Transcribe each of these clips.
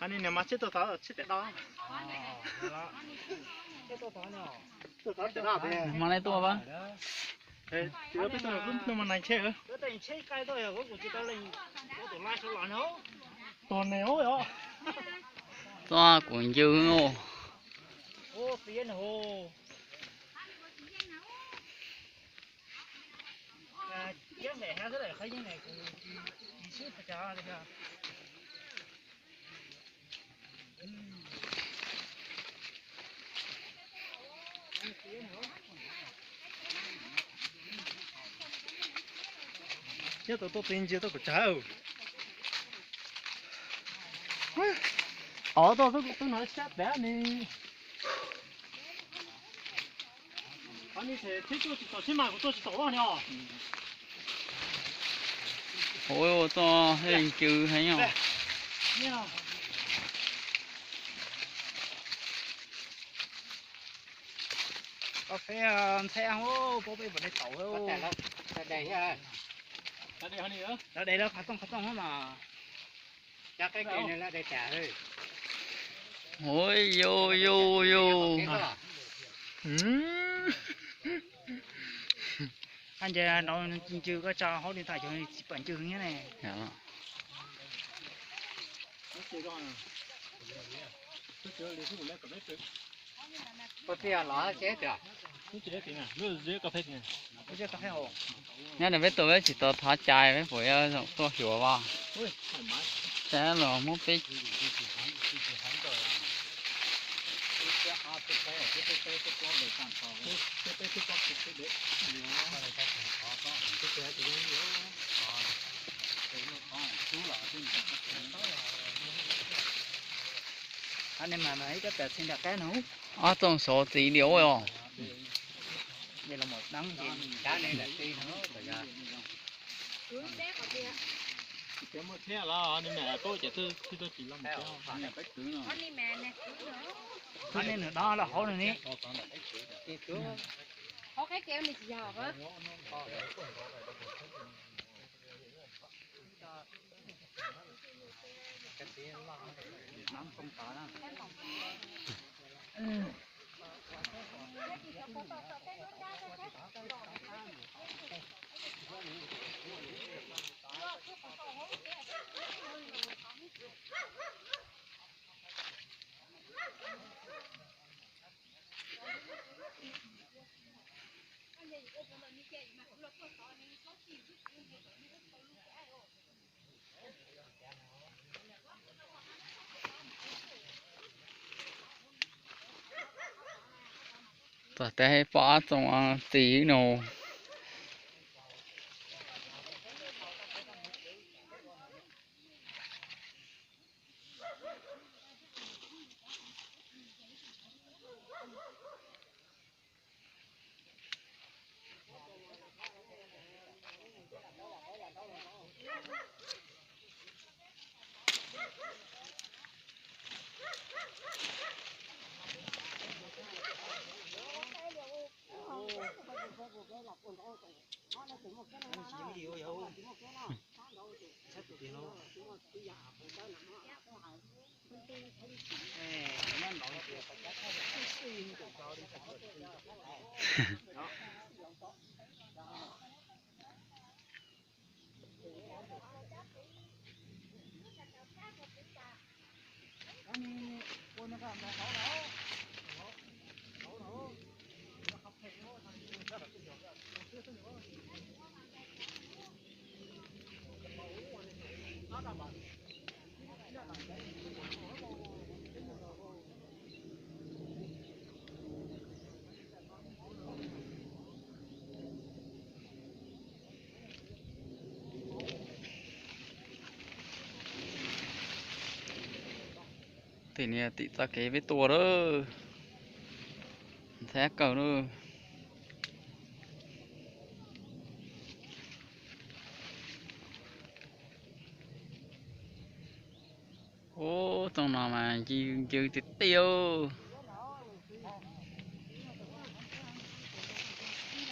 Hab ni niag mas tsheb tuaj tod tsheb tes do. Mas nai tuaj pab. Peb tuaj no mas nai tsheb. Tuag ne os. Txob kuv ncw. Nyob tau tuaj txiv ntsia tuaj kuv tsav. Tod tuaj xwb kuv twb hnov sab pev ni. Qhov ni ces thiab tuaj tsis taus sib mas kuv tuaj tsis taus loj ni os. Ua txoj ncw heev os. Ntxheb, pab peb puas dai taus. Lawv de lawv qhov rooj qhov rooj mas. Ua yus yus yus. Hab ntses nrau ncw koj tso hauv li ntawd xyov tsis pom ncw nyob ne. Nyob nws peb tuaj peb tsis tau thov cai peb puas yuav zoo tuaj xyuas vas. Saib los muab peb. Ob txooj saud txiv li os. Nws dob los hauv nws ni. Tom teb pom ob txooj txiv no. Tim niag tim txoj kev peb tuaj lawm, ntxhab kawg lawm. Txooj no mas ncw ncw tiag tiag.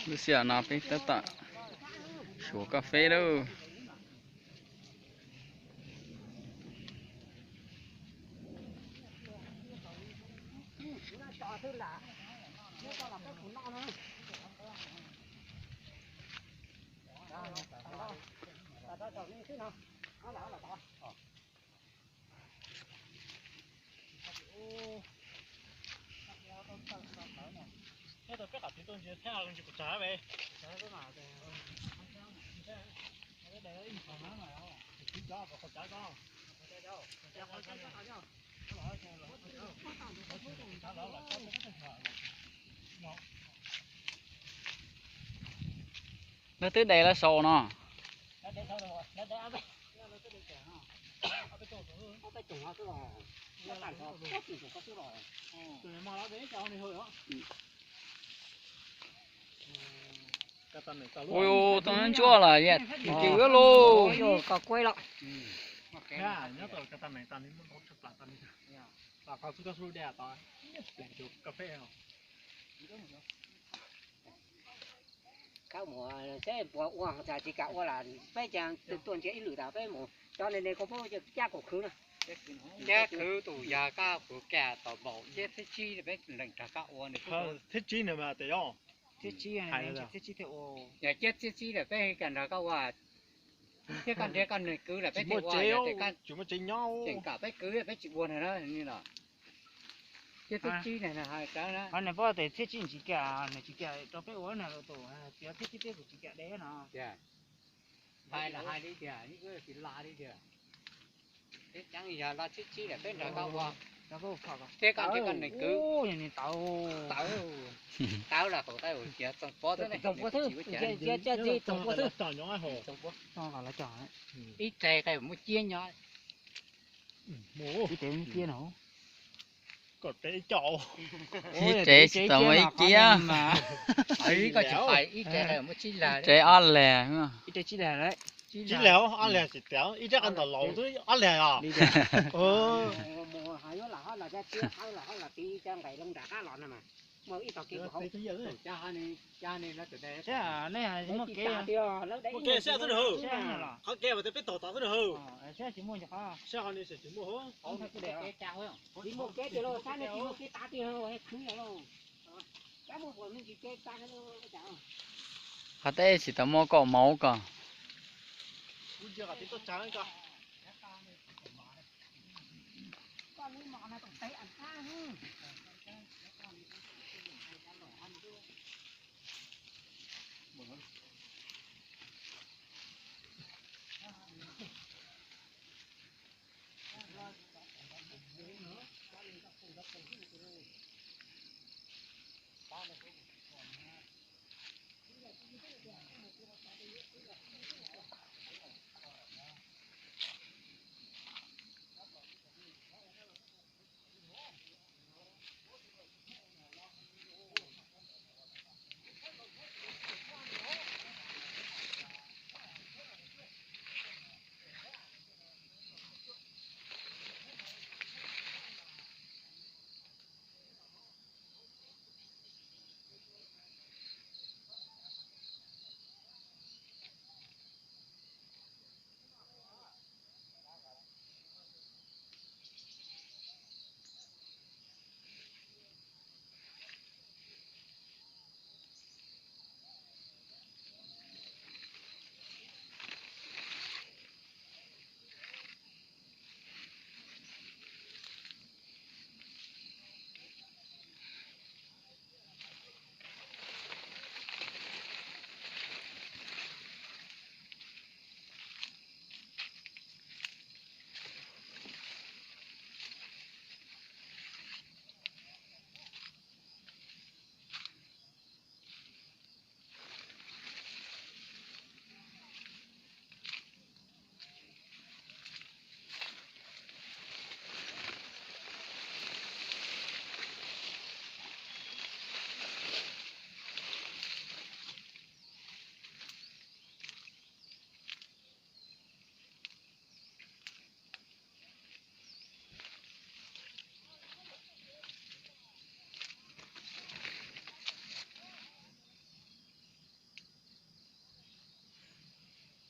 Lub sij hawm no peb tab tom suav kas fes lauj. Nws twb de lawm saum no. Ua, tau ntsuab lawm, yam tim cw lauj. Kab mus seb puas ua, tsis kam ua las peb caag tuaj ntsia ib lwm tas peb mus cov ne ne koj puab caj kaum khwv na. Caj khwv tus yog kab khwv kam tom npaum ciab thib tsib peb lees nrog kab ua. Thib tsib no mas tes yog, yog ciab thib tsib lawm peb kam nrog kab ua. Thiab koj nrhiav koj neeg kwv lawm peb thiaj ua, tseem kam peb kwv peb tsis ua na. Ciab thib tsib na, hais tawv na. Qhov nws paub tias thib tsib tsis kam, nws tsis kam rau peb ua na, tus tias thib tsib peb kuj tsis kam de no. Hais los hais li tiag, tsis la li tiag. Peb cav yog los thib tsib lawm peb nrog koj ua. Thiab koj nrhiav koj neeg kwv. Tawv, tawv los haus tawv tias txoog puab xwb ne. Txoog puab xwb, txoog puab xwb. Ib tsev qe muaj ciab nyob. Ib tsev muaj ciab no. Ib tsev tsis tau muaj ib ciab mas. Ib tsev ob lag. Ib tsev tsib lag, ob lag tsis tiav, ib tsev qe ntaus laus twb ob lag os. Muaj kev xwb na, qhov kev mas peb tog tod xwb na. Sab ho ne tsis muaj. Tsis muaj kev tiag lauj, sab ne tsis muaj kev tav tiag, khwv yog lauj. Qhov teb tsis tau muaj kaum mauv ko.